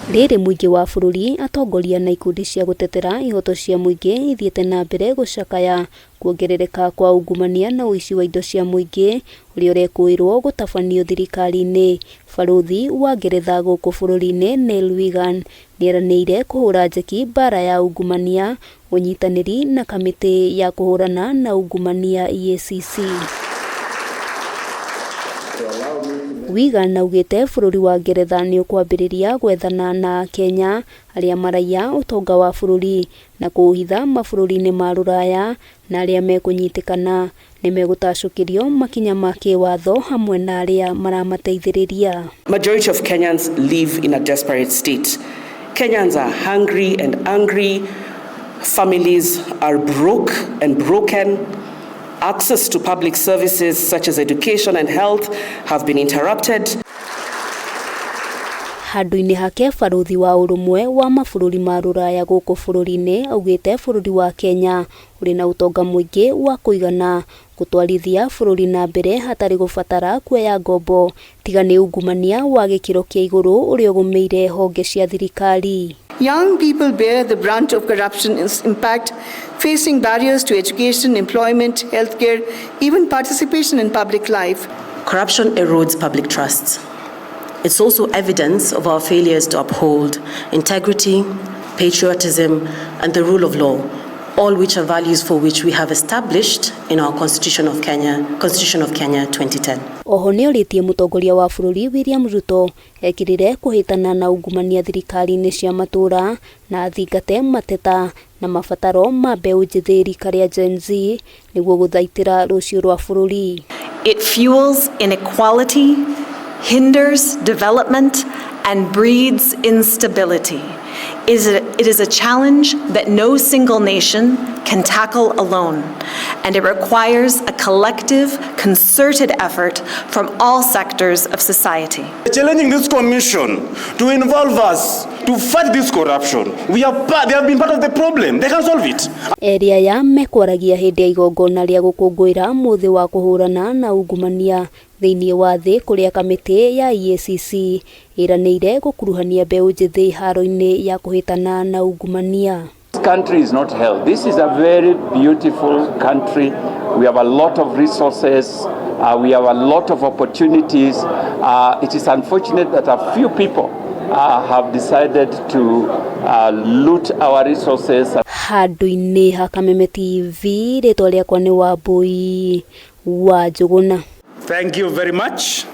Rĩrĩ mũingĩ wa bũrũri, atongoria na ikundi cia gũtetera ihoto cia mũingĩ ithiĩte na mbere gũcakaya kuongerereka kwa ungumania na ũici wa indo cia mũingĩ ũrĩa ũrekũĩrwo gũtabanio thirikari-inĩ. Barũthi wa Ngeretha gũkũ bũrũri-inĩ Neil Wigan nĩeranĩire kũhũra njeki mbara ya ungumania, ũnyitanĩri na kamĩtĩ ya kũhũrana na ungumania EACC. Wigan augĩte bũrũri wa Ngeretha nĩ ũkwambĩrĩria gwethana na Akenya arĩa maraiya ũtonga wa bũrũri na kũũhitha mabũrũri-inĩ ma rũraya na arĩa mekũnyitĩkana nĩ megũtacũkĩrio makinya ma kĩwatho hamwe na arĩa maramateithĩrĩria. Majority of Kenyans live in a desperate state. Kenyans are hungry and angry. Families are broke and broken. Access to public services such as education and health have been interrupted. Handũ-inĩ hake barũthi wa ũrũmwe wa mabũrũri ma rũraya gũkũ bũrũri-inĩ augĩte bũrũri wa Kenya ũrĩ na ũtonga mũingĩ wa kũigana gũtwarithia bũrũri na mbere hatarĩ gũbatara kuoya ngombo tiga nĩ ungumania wa gĩkĩro kĩa igũrũ ũrĩa ũgũmĩire honge cia thirikari. Young people bear the brunt of corruption's impact, facing barriers to education, employment, healthcare, even participation in public life. Corruption erodes public trust. It's also evidence of our failures to uphold integrity, patriotism, and the rule of law, all which are values for which we have established in our Constitution of Kenya 2010. Oho nĩorĩtie mũtongoria wa bũrũri William Ruto ekĩrĩre kũhĩtana na ungumania thirikari-inĩ cia matũũra na athingate mateta na mabataro ma mbeũ njĩthĩ rika rĩa Gen Z nĩguo gũthaitĩra rũciũ rwa bũrũri. It fuels inequality, hinders development, and breeds instability. It is a challenge that no single nation can tackle alone, and it requires a collective, concerted effort from all sectors of society. Challenging this commission to involve us to fight this corruption. We are part, they have been part of the problem. They can solve it. Eri aya mekwaragia hĩndĩ ya igongona rĩa gũkũngũĩra mũthĩ wa kũhũrana na ungumania thĩinĩ wa thĩ kũrĩa kamĩtĩ ya EACC ĩranĩire gũkuruhania mbeũ njĩthĩ haro-inĩ ya kũhĩtana na ungumania. This country is not hell. This is a very beautiful country. We have a lot of resources. We have a lot of opportunities. It is unfortunate that a few people have decided to loot our resources. Handũ-inĩ ha Kameme TV, rĩtwa rĩakwa nĩ Wambui wa Njũgũna. Thank you very much.